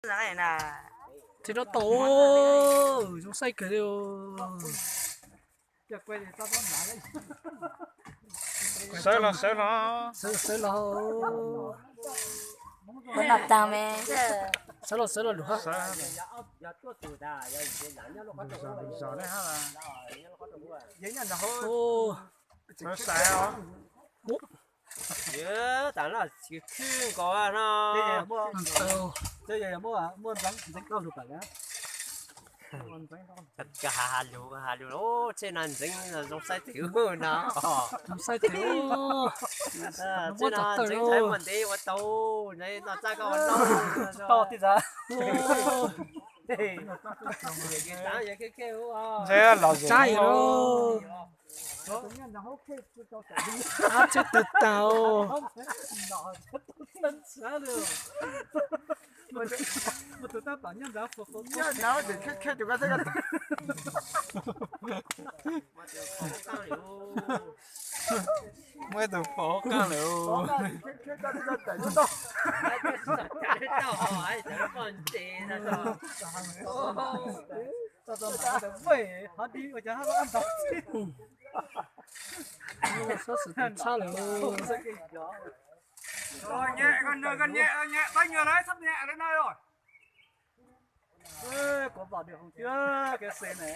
Tsis rau tau, zoo saib kawg li. Sawv los sawv los. Sawv los sawv los. Sawv los sawv los lus hab. Ua, tam no tsis khwb nkaus no. Koj has has lus, koj has lus, tsheb no ntxeev zoo saib twg no. Zoo saib twg. Tsheb no ntxeev thaib muaj ntev ua tau, no txaj koj ua noj. Tsis tau tij zas. Ntxeev los tsaib lauj. Ab tsheb tawg tag. Muaj ib tug faus qaaj lawm. Txhob xwm txhob lawm. Koj nyem, koj nyem, txhob nyem lawm no. Kuv pom nws hoo tiag kev xwm ne.